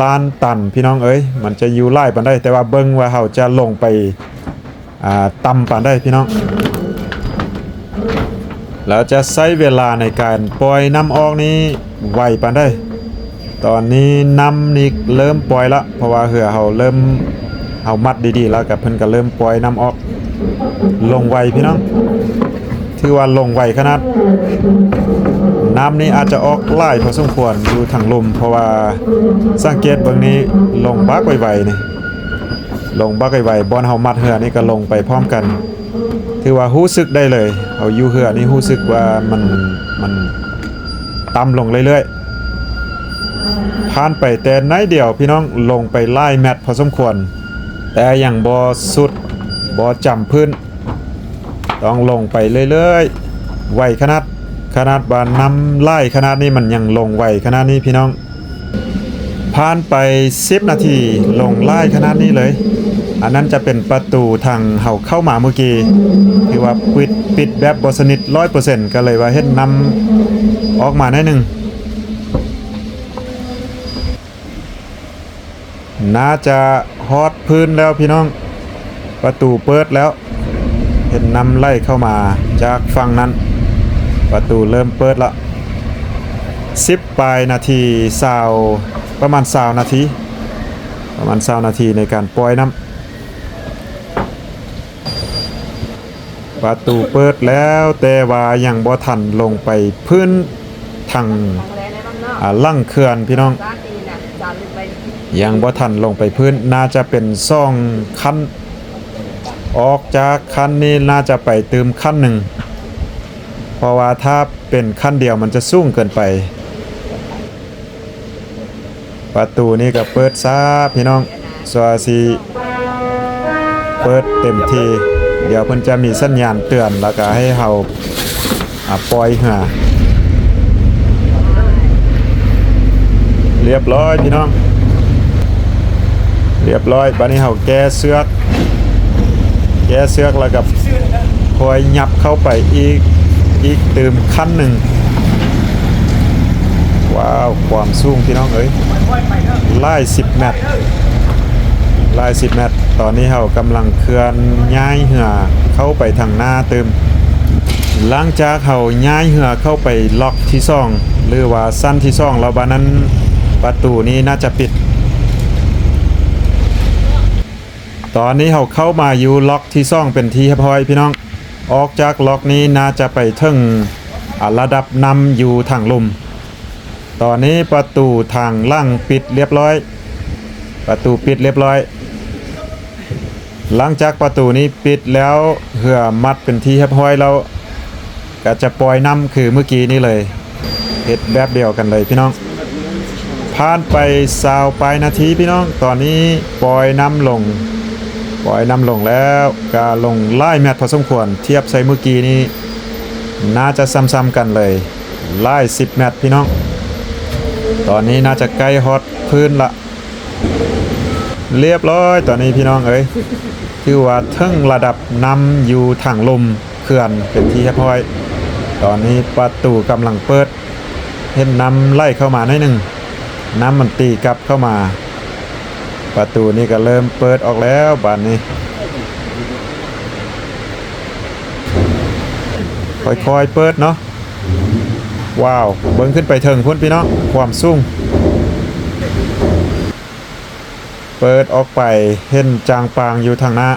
ລ້ານຕັນພີ່ນ້ອງເອີຍ, ມັນຈະຢູ່ຫຼາຍປານໃດ, ແຕ່ວ່າເບິ່ງວ່າເຮົາຈະລົງໄປ ອ່າ ຕ່ຳປານໃດພີ່ນ້ອງ, ແລ້ວຈະໃຊ້ເວລາໃນການປ່ອຍນ້ຳອອກນີ້ໄວປານໃດ. ຕອນນີ້ນ້ຳນີ້ເລີ່ມປ່ອຍລະ, ເພາະວ່າເຮືອເຮົາເລີ່ມ ເຮົາມັດດີໆແລ້ວກໍເພິ່ນກໍເລີ່ມປ່ອຍນ້ຳອອກ. ລົງໄວພີ່ນ້ອງ, ຖືວ່າລົງໄວຂະໜາດ. ນ້ຳນີ້ອາດຈະອອກຫຼາຍພໍສົມຄວນຢູ່ທາງລຸ່ມ, ເພາະວ່າສັງເກດເບິ່ງນີ້ ລົງບັກໄວໆນີ້, ລົງບັກໄວໆ. ບ່ອນເຮົາມັດເຮືອນີ້ກໍລົງໄປພ້ອມກັນ. ຖືວ່າຮູ້ສຶກໄດ້ເລີຍ, ເຮົາຢູ່ເຮືອນີ້ຮູ້ສຶກວ່າມັນ ມັນຕ່ຳລົງເລື້ອຍໆ. ຜ່ານໄປແຕ່ໜ້ອຍດຽວພີ່ນ້ອງ, ລົງໄປຫຼາຍແມັດພໍສົມຄວນ, ແຕ່ຍັງບໍ່ສຸດ, ບໍ່ຈຳພື້ນ. ຕ້ອງລົງໄປເລື້ອຍໆ, ໄວຂະໜາດ, ຂະໜາດວ່ານ້ຳຫຼາຍຂະໜາດນີ້ ມັນຍັງລົງໄວຂະໜາດນີ້ພີ່ນ້ອງ. ຜ່ານໄປສິບນາທີ ລົງຫຼາຍຂະໜາດນີ້ເລີຍ. ອັນນັ້ນຈະເປັນປະຕູທາງເຮົາເຂົ້າມາມື້ກີ້ ຖືວ່າປິດ ປິດແບບບໍ່ສະໜິດຮ້ອຍເປີເຊັນ ກໍເລີຍວ່າເຫັນນ້ຳອອກມາໜ້ອຍໜຶ່ງ. ໜ້າຈະຮອດພື້ນແລ້ວພີ່ນ້ອງ, ປະຕູເປີດແລ້ວ, ເຫັນນ້ຳໄຫຼເຂົ້າມາຈາກຝັ່ງນັ້ນ. ປະຕູເລີ່ມເປີດລະ. ສິບປາຍນາທີ, ຊາວ ປະມານຊາວນາທີ, ປະມານຊາວນາທີໃນການປ່ອຍນ້ຳ. ປະຕູເປີດແລ້ວ, ແຕ່ວ່າຍັງບໍ່ທັນລົງໄປພື້ນທາງ ອ່າ ຫຼັງເຂື່ອນພີ່ນ້ອງ, ຍັງບໍ່ທັນລົງໄປພື້ນ. ໜ້າຈະເປັນສອງຂັ້ນ, ອອກຈາກຂັ້ນນີ້ໜ້າຈະໄປຕື່ມຂັ້ນໜຶ່ງ, ເພາະວ່າຖ້າເປັນຂັ້ນດຽວມັນຈະສູງເກີນໄປ. ປະຕູນີ້ກໍເປີດຊ້າພີ່ນ້ອງ, ສ່ວາຊິເປີດເຕັມທີ່. ດຽວເພິ່ນຈະມີສັນຍານເຕືອນ ແລ້ວກໍໃຫ້ເຮົາ ອາ ປ່ອຍເຮືອ. ລຽບຮ້ອຍພີ່ນ້ອງ, ລຽບຮ້ອຍ. ບາດນີ້ເຮົາແກ້ເຊືອກ, ແກ້ເຊືອກແລ້ວກໍຄ່ອຍຫຍັບເຂົ້າໄປອີກ, ອີກຕື່ມຂັ້ນໜຶ່ງ. ວ້າວ ຄວາມສູງພີ່ນ້ອງເອີຍ, ຫຼາຍສິບແມັດ, ຫຼາຍສິບແມັດ. ຕອນນີ້ເຮົາກຳລັງເຄື່ອນຍ້າຍເຮືອເຂົ້າໄປທາງໜ້າຕື່ມ. ຫຼັງຈາກເຮົາຍ້າຍເຮືອເຂົ້າໄປລັອກທີສອງ ຫຼືວ່າຊັ້ນທີສອງແລ້ວ, ບາດນັ້ນປະຕູນີ້ໜ້າຈະປິດ. ຕອນນີ້ເຮົາເຂົ້າມາຢູ່ລັອກທີສອງເປັນທີ່ຮຽບຮ້ອຍພີ່ນ້ອງ. ອອກຈາກລັອກນີ້ໜ້າຈະໄປເຖິງ ອາ ລະດັບນ້ຳຢູ່ທາງລຸ່ມ. ຕອນນີ້ປະຕູທາງຫຼັງປິດລຽບຮ້ອຍ, ປະຕູປິດລຽບຮ້ອຍ. ຫຼັງຈາກປະຕູນີ້ປິດແລ້ວ, ເຮືອມັດເປັນທີ່ຮຽບຮ້ອຍແລ້ວ, ກໍຈະປ່ອຍນ້ຳຄືມື້ກີ້ນີ້ເລີຍ. ເຮັດແບບດຽວກັນເລີຍພີ່ນ້ອງ. ຜ່ານໄປຊາວປາຍນາທີພີ່ນ້ອງ, ຕອນນີ້ປ່ອຍນ້ຳລົງ, ປ່ອຍນ້ຳລົງແລ້ວ, ກໍລົງຫຼາຍແມັດພໍສົມຄວນ, ທຽບໃສ່ມື້ກີ້ນີ້ໜ້າຈະສ່ຳໆກັນເລີຍ, ຫຼາຍສິບແມັດພີ່ນ້ອງ. ຕອນນີ້ໜ້າຈະໃກ້ຮອດພື້ນລະ. ລຽບຮ້ອຍຕອນນີ້ພີ່ນ້ອງເອີຍ, ຖືວ່າເຖິງລະດັບນ້ຳຢູ່ທາງລຸ່ມເຂື່ອນເປັນທີ່ຮຽບຮ້ອຍ. ຕອນນີ້ປະຕູກຳລັງເປີດ, ເຫັນນ້ຳໄຫຼເຂົ້າມາໜ້ອຍໜຶ່ງ, ນ້ຳມັນຕີກັບເຂົ້າມາ. ປະຕູນີ້ກໍເລີ່ມເປີດອອກແລ້ວບາດນີ້, ຄ່ອຍໆເປີດເນາະ. ວ້າວ ເບິ່ງຂຶ້ນໄປເທິງພຸ້ນພີ່ນ້ອງ, ຄວາມສູງ. ເປີດອອກໄປເຫັນຈາງປາງຢູ່ທາງໜ້າ,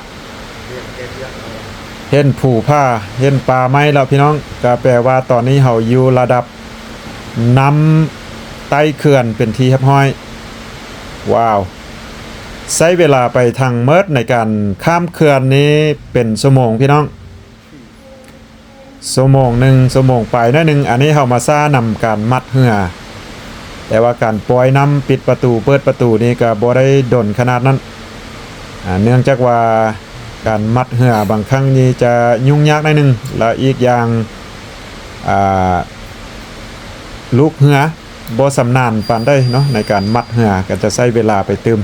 ເຫັນພູຜາ, ເຫັນປ່າໄມ້ແລ້ວພີ່ນ້ອງ. ກໍແປວ່າຕອນນີ້ເຮົາຢູ່ລະດັບນ້ຳໃຕ້ເຂື່ອນເປັນທີ່ຮຽບຮ້ອຍ. ວ້າວ ໃຊ້ເວລາໄປທັງໝົດໃນການຂ້າມເຂື່ອນນີ້ເປັນຊົ່ວໂມງພີ່ນ້ອງ. ຊົ່ວໂມງໜຶ່ງ, ຊົ່ວໂມງປາຍໜ້ອຍໜຶ່ງ. ອັນນີ້ເຮົາມາຊ້ານຳການມັດເຮືອ, ແຕ່ວ່າການປ່ອຍນ້ຳ, ປິດປະຕູ, ເປີດປະຕູນີ້ກໍບໍ່ໄດ້ດົນຂະໜາດນັ້ນ. ອາ, ເນື່ອງຈາກວ່າການມັດເຮືອບາງຄັ້ງນີ້ຈະຫຍຸ້ງຍາກໜ້ອຍໜຶ່ງ, ແລະ ອີກຢ່າງ, ອາ, ລູກເຮືອ ບໍ່ຊຳນານປານໃດເນາະ ໃນການມັດເຮືອ ກໍຈະໃຊ້ເວລາໄປຕື່ມ.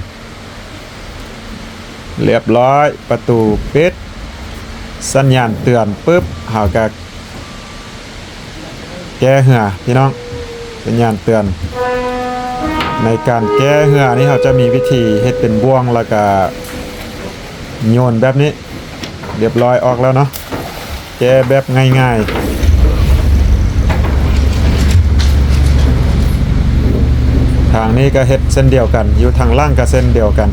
ລຽບຮ້ອຍ ປະຕູປິດ, ສັນຍານເຕືອນປຶບ ເຮົາກໍແກ້ເຮືອພີ່ນ້ອງ, ສັນຍານເຕືອນ. ໃນການແກ້ເຮືອນີ້ ເຮົາຈະມີວິທີເຮັດເປັນບ່ວງ ແລ້ວກໍໂຍນແບບນີ້. ລຽບຮ້ອຍ ອອກແລ້ວເນາະ. ແກ້ແບບງ່າຍໆ. ທາງນີ້ກໍເຮັດເຊັ່ນດຽວກັນ, ຢູ່ທາງຫຼັງກໍເຊັ່ນດຽວກັນ.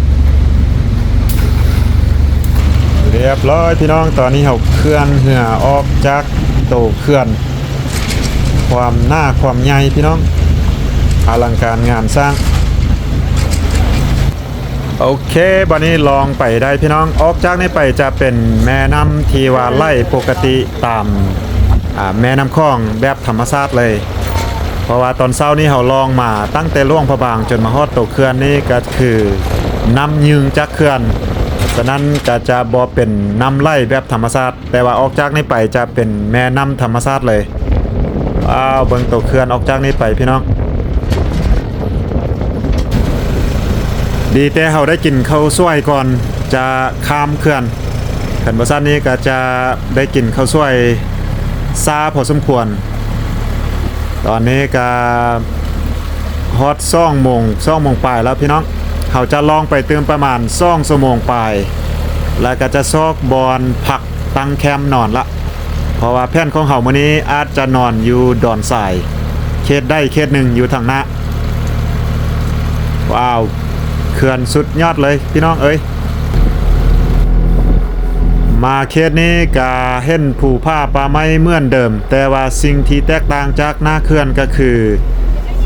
ລຽບຮ້ອຍພີ່ນ້ອງ, ຕອນນີ້ເຮົາເຄື່ອນເຮືອອອກຈາກໂຕເຂື່ອນ. ຄວາມໜາຄວາມໃຫຍ່ພີ່ນ້ອງ, ອະລັງການງານສ້າງ. ໂອເຄ, ບັດນີ້ລອງໄປໄດ້ພີ່ນ້ອງ. ອອກຈາກນີ້ໄປຈະເປັນແມ່ນ້ຳທີ່ວ່າໄຫຼປົກກະຕິຕາມ, ອາ, ແມ່ນ້ຳຂອງແບບທຳມະຊາດເລີຍ. ເພາະວ່າຕອນເຊົ້ານີ້ເຮົາລອງມາຕັ້ງແຕ່ຫຼວງພະບາງຈົນມາຮອດໂຕເຂື່ອນນີ້ ກໍຄືນ້ຳຍື່ນຈາກເຂື່ອນ, ສະນັ້ນກໍຈະບໍ່ເປັນນ້ຳໄຫຼແບບທຳມະຊາດ. ແຕ່ວ່າອອກຈາກນີ້ໄປຈະເປັນແມ່ນ້ຳທຳມະຊາດເລີຍ. ວ້າວ, ເບິ່ງໂຕເຂື່ອນອອກຈາກນີ້ໄປພີ່ນ້ອງ. ດີແຕ່ເຮົາໄດ້ກິນເຂົ້າສວຍກ່ອນ, ຈະຂ້າມເຂື່ອນ, ຄັນບໍ່ຊັ້ນນີ້ກໍຈະໄດ້ກິນເຂົ້າສວຍຊ້າພໍສົມຄວນ. ຕອນນີ້ກໍຮອດສອງໂມງ, ສອງໂມງປາຍແລ້ວພີ່ນ້ອງ. ເຮົາຈະລ່ອງໄປຕື່ມປະມານສອງຊົ່ວໂມງປາຍ ແລ້ວກໍຈະຊອກບ່ອນພັກ ຕັ້ງແຄມນອນລະ ເພາະວ່າແຜນຂອງເຮົາມື້ນີ້ອາດຈະນອນຢູ່ດອນຊາຍ ເຂດໃດເຂດໜຶ່ງຢູ່ທາງໜ້າ. ວ້າວ ເຂື່ອນສຸດຍອດເລີຍພີ່ນ້ອງເອີຍ. ມາເຂດນີ້ກະເຫັນພູຜາປ່າໄມ້ເໝືອນເດີມ, ແຕ່ວ່າສິ່ງທີ່ແຕກຕ່າງຈາກໜ້າເຂື່ອນກໍຄື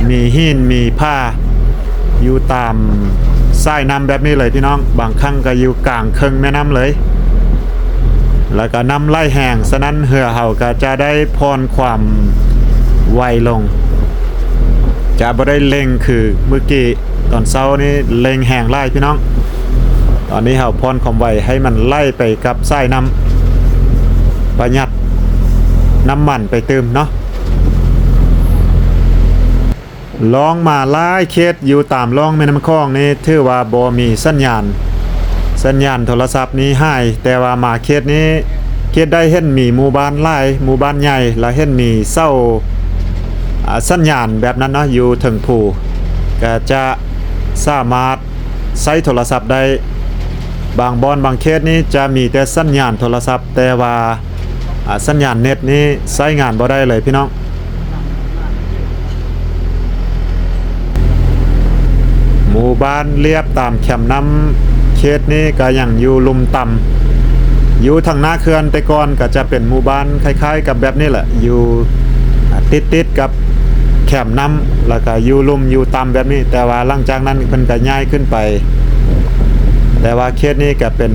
ມີຫີນມີຜາຢູ່ຕາມສາຍນ້ຳແບບນີ້ເລີຍພີ່ນ້ອງ, ບາງຄັ້ງກໍຢູ່ກາງເຄິ່ງແມ່ນ້ຳເລີຍ. ແລ້ວກໍນ້ຳໄຫຼແຮງ, ສະນັ້ນເຮືອເຮົາກໍຈະໄດ້ຜ່ອນຄວາມໄວລົງ, ຈະບໍ່ໄດ້ເລັ່ງຄືມື້ກີ້. ຕອນເຊົ້ານີ້ເລັ່ງແຮງຫຼາຍພີ່ນ້ອງ. ຕອນນີ້ເຮົາຜ່ອນຄວາມໄວໃຫ້ມັນໄຫຼໄປກັບສາຍນ້ຳ, ປະຢັດນ້ຳມັນໄປຕື່ມເນາະ. ລ່ອງມາຫຼາຍເຂດຢູ່ຕາມລ່ອງແມ່ນ້ຳຂອງນີ້ ຖືວ່າບໍ່ມີສັນຍານ, ສັນຍານໂທລະສັບນີ້ຫາຍ, ແຕ່ວ່າມາເຂດນີ້ ເຂດໃດເຫັນມີໝູ່ບ້ານຫຼາຍ, ໝູ່ບ້ານໃຫຍ່ ລະເຫັນມີເສົາ ອາ ສັນຍານແບບນັ້ນເນາະ ຢູ່ເທິງພູ ກະຈະສາມາດໃຊ້ໂທລະສັບໄດ້. ບາງບ່ອນບາງເຂດນີ້ຈະມີແຕ່ສັນຍານໂທລະສັບ, ແຕ່ວ່າ ອາ ສັນຍານເນັດນີ້ໃຊ້ງານບໍ່ໄດ້ເລີຍພີ່ນ້ອງ. ໝູ່ບ້ານລຽບຕາມແຄມນ້ຳເຂດນີ້ກໍຍັງຢູ່ລຸ່ມຕ່ຳ, ຢູ່ທາງໜ້າເຂື່ອນແຕ່ກ່ອນກໍຈະເປັນໝູ່ບ້ານຄ້າຍໆກັບແບບນີ້ແຫຼະ, ຢູ່ ອາ ຕິດໆກັບແຄມນ້ຳ ແລ້ວກໍຢູ່ລຸ່ມຢູ່ຕ່ຳແບບນີ້, ແຕ່ວ່າຫຼັງຈາກນັ້ນເພິ່ນກໍຍ້າຍຂຶ້ນໄປ. ແຕ່ວ່າເຂດນີ້ກໍເປັນ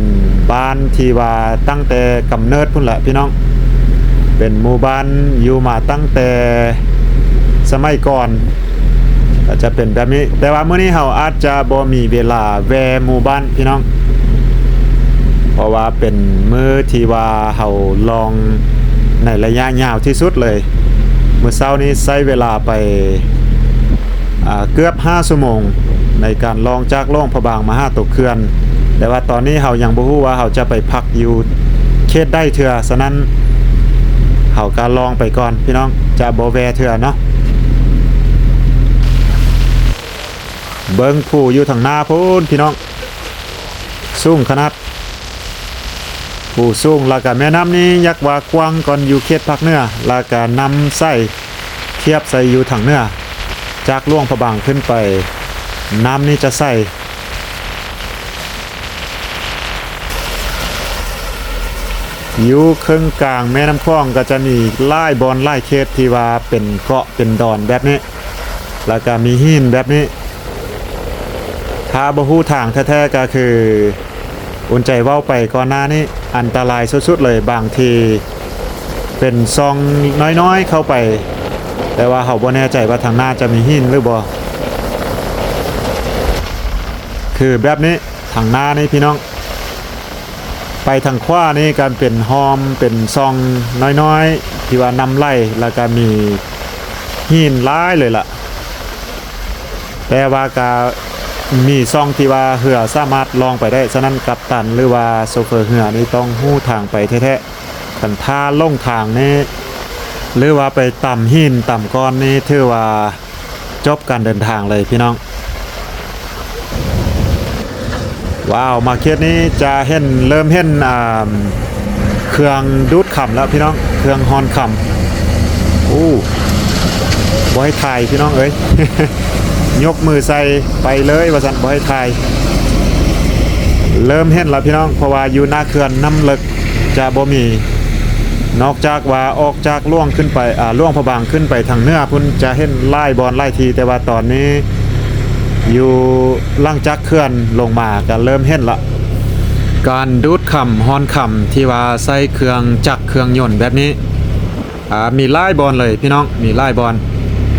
ບ້ານທີ່ວ່າຕັ້ງແຕ່ກຳເນີດພຸ້ນແຫຼະພີ່ນ້ອງ, ເປັນໝູ່ບ້ານຢູ່ມາຕັ້ງແຕ່ສະໄໝກ່ອນ ກໍຈະເປັນແບບນີ້. ແຕ່ວ່າມື້ນີ້ເຮົາອາດຈະບໍ່ມີເວລາແວ່ໝູ່ບ້ານພີ່ນ້ອງ, ເພາະວ່າເປັນມື້ທີ່ວ່າເຮົາລ່ອງໃນໄລຍະຍາວທີ່ສຸດເລີຍ. ມື້ເຊົ້ານີ້ໃຊ້ເວລາໄປ ອາ ເກືອບຫ້າຊົ່ວໂມງໃນການລ່ອງຈາກຫຼວງພະບາງມາຫາຕົວເຂື່ອນ, ແຕ່ວ່າຕອນນີ້ເຮົາຍັງບໍ່ຮູ້ວ່າເຮົາຈະໄປພັກຢູ່ເຂດໃດເທື່ອ, ສະນັ້ນເຮົາກໍລ່ອງໄປກ່ອນພີ່ນ້ອງ, ຈະບໍ່ແວ່ເທື່ອເນາະ. ເບິ່ງພູຢູ່ທາງໜ້າພຸ້ນພີ່ນ້ອງ, ສູງຂະໜາດ. ພູສູງ ແລ້ວກະແມ່ນ້ຳນີ້ຢາກວ່າກວ້າງກ່ອນຢູ່ເຂດພາກເໜືອ, ແລ້ວກະນ້ຳໃສທຽບໃສ່ຢູ່ທາງເໜືອ, ຈາກຫຼວງພະບາງຂຶ້ນໄປ ນ້ຳນີ້ຈະໃສ. ຢູ່ເຄິ່ງກາງແມ່ນ້ຳຂອງກໍຈະມີຫຼາຍບ່ອນຫຼາຍເຂດທີ່ວ່າເປັນເກາະເປັນດອນແບບນີ້ ແລ້ວກະມີຫີນແບບນີ້. ຖ້າບໍ່ຮູ້ທາງແທ້ໆ ກໍຄືອຸ່ນໃຈເວົ້າໄປກ່ອນໜ້ານີ້ ອັນຕະລາຍສຸດໆເລີຍ. ບາງທີເປັນຊ່ອງນ້ອຍໆເຂົ້າໄປ, ແຕ່ວ່າເຮົາບໍ່ແນ່ໃຈວ່າທາງໜ້າຈະມີຫີນຫຼືບໍ່. ຄືແບບນີ້ ທາງໜ້ານີ້ພີ່ນ້ອງ, ໄປທາງຂວານີ້ກໍເປັນຮ່ອມ ເປັນຊ່ອງນ້ອຍໆ ທີ່ວ່ານ້ຳໄຫຼ ແລ້ວກໍມີຫີນຫຼາຍເລີຍລະ. ແຕ່ວ່າກໍມີຊ່ອງທີ່ວ່າເຮືອສາມາດລ່ອງໄປໄດ້, ສະນັ້ນກັບຕັນ ຫຼືວ່າໂຊເຟີເຮືອນີ້ຕ້ອງຮູ້ທາງໄປແທ້ໆ. ຄັນຖ້າຫຼົງທາງນີ້ ຫຼືວ່າໄປຕຳຫີນຕຳກ້ອນນີ້ ຖືວ່າ ຈົບການເດີນທາງເລີຍພີ່ນ້ອງ. ວ້າວ ມາເຂດນີ້ຈະເຫັນ ເລີ່ມເຫັນ ອ່າ ເຄື່ອງດູດຄຳແລ້ວພີ່ນ້ອງ, ເຄື່ອງຮ່ອນຄຳ. ໂອ້ ບໍ່ໃຫ້ຖ່າຍພີ່ນ້ອງເອີຍ, ຍົກມືໃສ່ໄປເລີຍວ່າຊັ້ນ, ບໍ່ໃຫ້ຖ່າຍ. ເລີ່ມເຫັນແລ້ວພີ່ນ້ອງ, ເພາະວ່າຢູ່ໜ້າເຂື່ອນນ້ຳເລິກ ຈະບໍ່ມີ, ນອກຈາກວ່າອອກຈາກຫຼວງຂຶ້ນໄປ ອາ ຫຼວງພະບາງຂຶ້ນໄປທາງເໜືອພຸ້ນ ຈະເຫັນຫຼາຍບ່ອນຫຼາຍທີ່, ແຕ່ວ່າຕອນນີ້ຢູ່ຫຼັງຈາກເຂື່ອນລົງມາກໍເລີ່ມເຫັນລະ. ການດູດຄຳ ຮ່ອນຄຳ ທີ່ວ່າໃຊ້ເຄື່ອງຈັກເຄື່ອງຍົນແບບນີ້ ອາ ມີຫຼາຍບ່ອນເລີຍພີ່ນ້ອງ, ມີຫຼາຍບ່ອນ.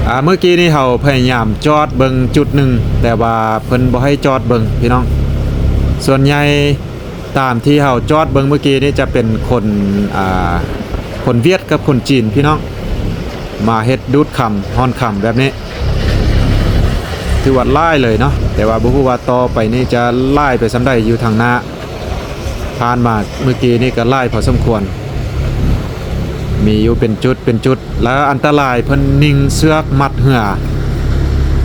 ອາ ມື້ກີ້ນີ້ເຮົາພະຍາຍາມຈອດເບິ່ງຈຸດໜຶ່ງ, ແຕ່ວ່າເພິ່ນບໍ່ໃຫ້ຈອດເບິ່ງພີ່ນ້ອງ. ສ່ວນໃຫຍ່ ຕາມທີ່ເຮົາຈອດເບິ່ງມື້ກີ້ນີ້ຈະເປັນຄົນ ອ່າ ຄົນຫວຽດກັບຄົນຈີນພີ່ນ້ອງ ມາເຮັດດູດຄຳ ຮ່ອນຄຳແບບນີ້ ຖືວ່າຫຼາຍເລີຍເນາະ, ແຕ່ວ່າບໍ່ຮູ້ວ່າຕໍ່ໄປນີ້ຈະຫຼາຍໄປສ່ຳໃດຢູ່ທາງໜ້າ. ຜ່ານມາມື້ກີ້ນີ້ກໍຫຼາຍພໍສົມຄວນ ມີຢູ່ເປັນຈຸດເປັນຈຸດ ແລ້ວອັນຕະລາຍເພິ່ນຍິງເຊືອກມັດເຮືອ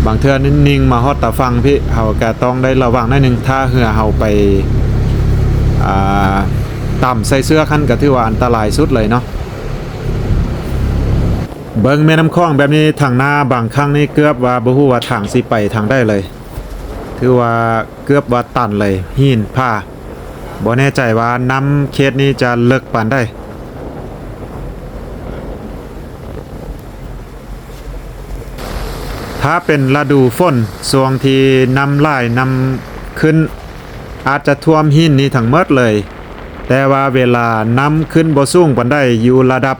ບາງເທື່ອນີ້ຍິງມາຮອດຕາຝັ່ງພີ້ ເຮົາກໍຕ້ອງໄດ້ລະວັງໜ້ອຍໜຶ່ງ ຖ້າເຮືອເຮົາໄປ ອ່າ ຕຳໃສ່ເຊືອກຫັ້ນ ກໍຖືວ່າອັນຕະລາຍສຸດເລີຍເນາະ. ເບິ່ງແມ່ນ້ຳຂອງແບບນີ້ ທາງໜ້າບາງຄັ້ງນີ້ເກືອບວ່າບໍ່ຮູ້ວ່າທາງຊິໄປທາງໃດເລີຍ ຖືວ່າເກືອບວ່າຕັນເລີຍ ຫີນຜາ ບໍ່ແນ່ໃຈວ່ານ້ຳເຂດນີ້ຈະເລິກປານໃດ. ຖ້າເປັນລະດູຝົນ ຊ່ວງທີ່ນ້ຳຫຼາຍ ນ້ຳຂຶ້ນ ອາດຈະຖ້ວມຫີນນີ້ທັງໝົດເລີຍ, ແຕ່ວ່າເວລານ້ຳຂຶ້ນບໍ່ສູງປານໃດ ຢູ່ລະດັບ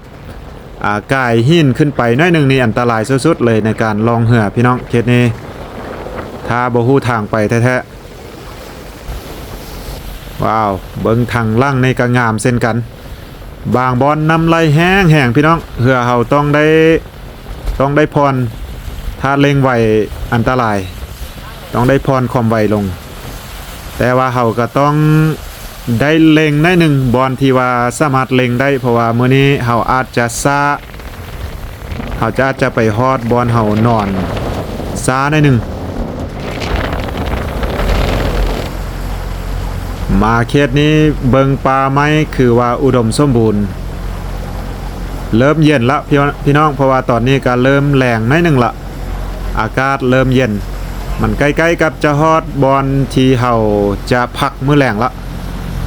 ອາ ກາຍຫີນຂຶ້ນໄປໜ້ອຍໜຶ່ງນີ້ ອັນຕະລາຍສຸດໆເລີຍໃນການລ່ອງເຮືອ ພີ່ນ້ອງ. ເຂດນີ້ຖ້າບໍ່ຮູ້ທາງໄປແທ້ໆ. ວ້າວ ເບິ່ງທາງຫຼັງນີ້ກໍງາມເຊັ່ນກັນ. ບາງບ່ອນນ້ຳໄຫຼແຮງໆ ພີ່ນ້ອງ, ເຮືອເຮົາຕ້ອງໄດ້ ຕ້ອງໄດ້ຜ່ອນ, ຖ້າເລັ່ງໄວອັນຕະລາຍ, ຕ້ອງໄດ້ຜ່ອນຄວາມໄວລົງ. ແຕ່ວ່າເຮົາກໍຕ້ອງໄດ້ເລັ່ງໜ້ອຍໜຶ່ງ ບ່ອນທີ່ວ່າສາມາດເລັ່ງໄດ້, ເພາະວ່າມື້ນີ້ເຮົາອາດຈະຊ້າ ເຮົາຈະ ອາດຈະໄປຮອດບ່ອນເຮົານອນຊ້າໜ້ອຍໜຶ່ງ. ມາເຂດນີ້ເບິ່ງປ່າໄມ້ຄືວ່າອຸດົມສົມບູນ. ເລີ່ມເຢັນລະ ພີ່ ພີ່ນ້ອງ, ເພາະວ່າຕອນນີ້ກໍເລີ່ມແລງໜ້ອຍໜຶ່ງລະ, ອາກາດເລີ່ມເຢັນ. ມັນໃກ້ໆກັບຈະຮອດບ່ອນທີ່ເຮົາຈະພັກມື້ແລງລະ.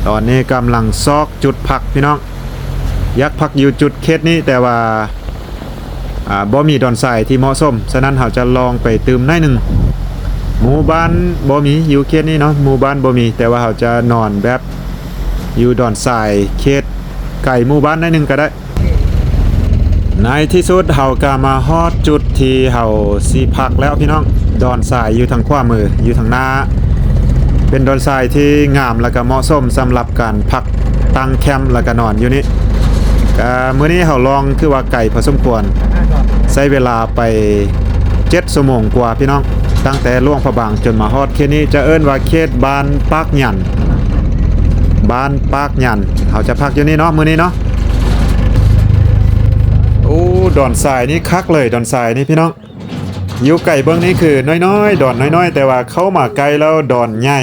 ຕອນນີ້ກຳລັງຊອກຈຸດພັກ ພີ່ນ້ອງ. ຢາກພັກຢູ່ຈຸດເຂດນີ້ ແຕ່ວ່າ ອ່າ ບໍ່ມີດອນຊາຍທີ່ເໝາະສົມ, ສະນັ້ນເຮົາຈະລອງໄປຕື່ມໜ້ອຍໜຶ່ງ. ໝູ່ບ້ານບໍ່ມີຢູ່ເຂດນີ້ເນາະ, ໝູ່ບ້ານບໍ່ມີ, ແຕ່ວ່າເຮົາຈະນອນແບບຢູ່ດອນຊາຍ ເຂດໄກໝູ່ບ້ານໜ້ອຍໜຶ່ງກໍໄດ້. ໃນທີ່ສຸດເຮົາກໍມາຮອດຈຸດທີ່ເຮົາຊິພັກແລ້ວ ພີ່ນ້ອງ. ດອນຊາຍຢູ່ທາງຂວາມື ຢູ່ທາງໜ້າ ເປັນດອນຊາຍທີ່ງາມ ແລ້ວກໍເໝາະສົມສຳລັບການພັກຕັ້ງແຄມ ແລ້ວກໍນອນຢູ່ນີ້. ກະ ມື້ນີ້ເຮົາລ່ອງຄືວ່າໄກພໍສົມຄວນ, ໃຊ້ເວລາໄປເຈັດຊົ່ວໂມງກວ່າ ພີ່ນ້ອງ, ຕັ້ງແຕ່ຫຼວງພະບາງຈົນມາຮອດເຂດນີ້. ຈະເອີ້ນວ່າເຂດບ້ານປາກຫຍັນ, ບ້ານປາກຫຍັນ. ເຮົາຈະພັກຢູ່ນີ້ເນາະ ມື້ນີ້ເນາະ. ໂອ້ ດອນຊາຍນີ້ຄັກເລີຍ, ດອນຊາຍນີ້ ພີ່ນ້ອງ. ຢູ່ໄກເບິ່ງນີ້ຄືນ້ອຍໆ ດອນນ້ອຍໆ, ແຕ່ວ່າເຂົ້າມາໃກ້ແລ້ວດອນໃຫຍ່.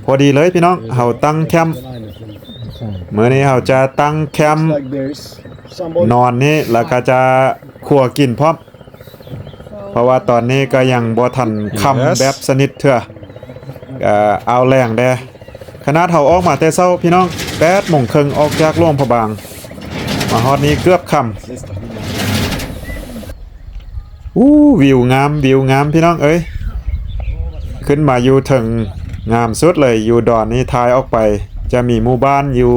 ພໍດີເລີຍ ພີ່ນ້ອງ, ເຮົາຕັ້ງແຄມ. ມື້ນີ້ເຮົາຈະຕັ້ງແຄມນອນນີ້ ແລ້ວກໍຈະຂົ້ວກິນພ້ອມ, ເພາະວ່າຕອນນີ້ກໍຍັງບໍ່ທັນຄ່ຳແບບສະໜິດເທື່ອ. ເອີ ເອົາແລງແດ່. ຂະໜາດເຮົາອອກມາແຕ່ເຊົ້າ ພີ່ນ້ອງ, ແປດໂມງເຄິ່ງອອກຈາກຫຼວງພະບາງ, ມາຮອດນີ້ເກືອບຄ່ຳ. ອູ້ ວິວງາມ, ວິວງາມ ພີ່ນ້ອງເອີຍ. ຂຶ້ນມາຢູ່ເທິງງາມສຸດເລີຍ, ຢູ່ດອນນີ້ຖ່າຍອອກໄປຈະມີໝູ່ບ້ານຢູ່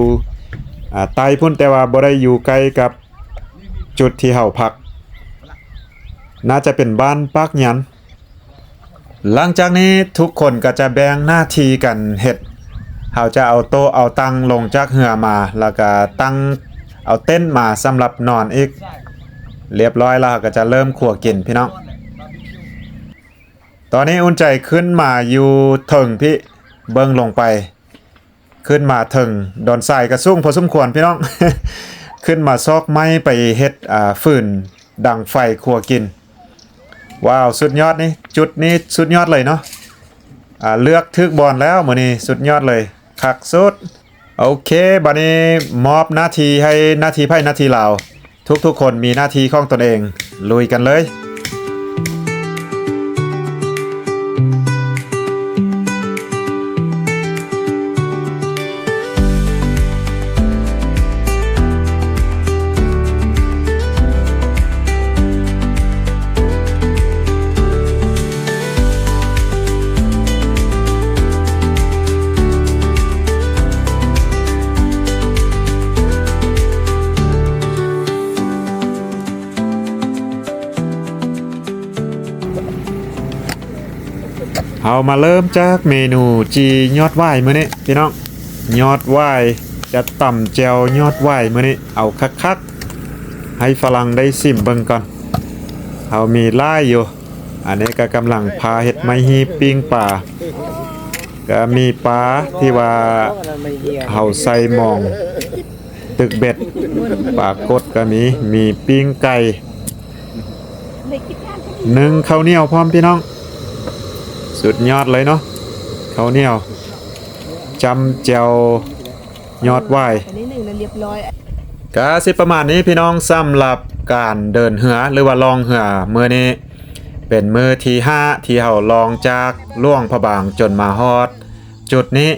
ອາ ໃຕ້ພຸ້ນ, ແຕ່ວ່າບໍ່ໄດ້ຢູ່ໃກ້ກັບຈຸດທີ່ເຮົາພັກ, ໜ້າຈະເປັນບ້ານປາກຫຍັນ. ຫຼັງຈາກນີ້ທຸກຄົນກໍຈະແບ່ງໜ້າທີ່ກັນເຮັດ. ເຮົາຈະເອົາໂຕະເອົາຕັ່ງລົງຈາກເຮືອມາ ແລ້ວກໍຕັ້ງເອົາເຕັນມາສຳລັບນອນອີກ. ລຽບຮ້ອຍແລ້ວ ເຮົາກໍຈະເລີ່ມຄົວກິນ ພີ່ນ້ອງ. ຕອນນີ້ອຸ່ນໃຈຂຶ້ນມາຢູ່ເທິງພີ້ ເບິ່ງລົງໄປ. ຂຶ້ນມາເທິງດອນຊາຍກໍສູງພໍສົມຄວນ ພີ່ນ້ອງ. ຂຶ້ນມາຊອກໄມ້ໄປເຮັດ ອ່າ ຟືນດັງໄຟຄົວກິນ. ວ້າວ ສຸດຍອດນີ້, ຈຸດນີ້ສຸດຍອດເລີຍເນາະ. ອ່າ ເລືອກຖືກບ່ອນແລ້ວມື້ນີ້, ສຸດຍອດເລີຍ, ຄັກສຸດ. ໂອເຄ, ບັດນີ້ມອບໜ້າທີ່ໃຫ້ໜ້າທີ່ໃຜໜ້າທີ່ລາວ. ທຸກໆຄົນມີໜ້າທີ່ຂອງຕົນເອງ, ລຸຍກັນເລີຍ. ເຮົາມາເລີ່ມຈາກເມນູຈີ່ຍອດຫວາຍມື້ນີ້ພີ່ນ້ອງ. ຍອດຫວາຍ, ຈະຕຳແຈ່ວຍອດຫວາຍມື້ນີ້ ເອົາຄັກໆ ໃຫ້ຝຣັ່ງໄດ້ຊິມເບິ່ງກ່ອນ. ເຮົາມີຫຼາຍຢູ່. ອັນນີ້ກໍກຳລັງພາເຮັດໄມ້ຮີບປີ້ງປາ. ກະມີປາທີ່ວ່າເຮົາໃສ່ມອງຕຶກເບັດ ປາກົດກະມີ ມີປີ້ງໄກ່ ໜຶ້ງເຂົ້າໜຽວພ້ອມພີ່ນ້ອງ ສຸດຍອດເລີຍເນາະ ເຂົ້າໜຽວຈ້ຳແຈ່ວຍອດຫວາຍ ກະຊິປະມານນີ້ພີ່ນ້ອງ ສຳລັບການເດີນເຮືອ ຫຼືວ່າລ່ອງເຮືອມື້ນີ້ ເປັນມື້ທີຫ້າທີ່ເຮົາລ່ອງຈາກຫຼວງພະບາງຈົນມາຮອດຈຸດນີ້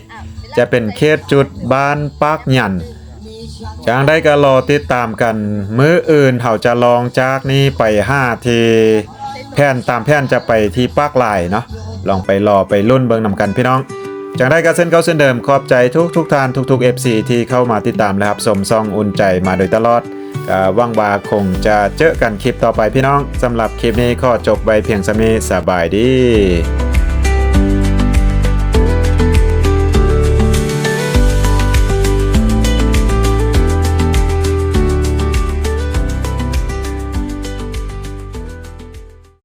ຈະເປັນເຂດຈຸດບ້ານປາກຫຍັນ ຈັ່ງໃດກະລໍຕິດຕາມກັນ ມື້ອື່ນເຮົາຈະລ່ອງຈາກນີ້ໄປຫາທີ່ ແຜນ ຕາມແຜນຈະໄປທີ່ປາກລາຍເນາະ ລອງໄປລໍໄປລຸ້ນເບິ່ງນຳກັນພີ່ນ້ອງ ຈັ່ງໃດກະເຊັ່ນເກົ່າເຊັ່ນເດີມ ຂອບໃຈທຸກໆທ່ານ ທຸກໆເອັຟຊີທີ່ເຂົ້າມາຕິດຕາມ ແລະ ຮັບຊົມຊ່ອງອຸ່ນໃຈມາໂດຍຕະຫຼອດ ກະຫວັງວ່າຄົງຈະເຈີກັນຄລິບຕໍ່ໄປພີ່ນ້ອງ ສຳລັບຄລິບນີ້ຂໍຈົບໄວ້ພຽງສ່ຳນີ້ ສະບາຍດີ.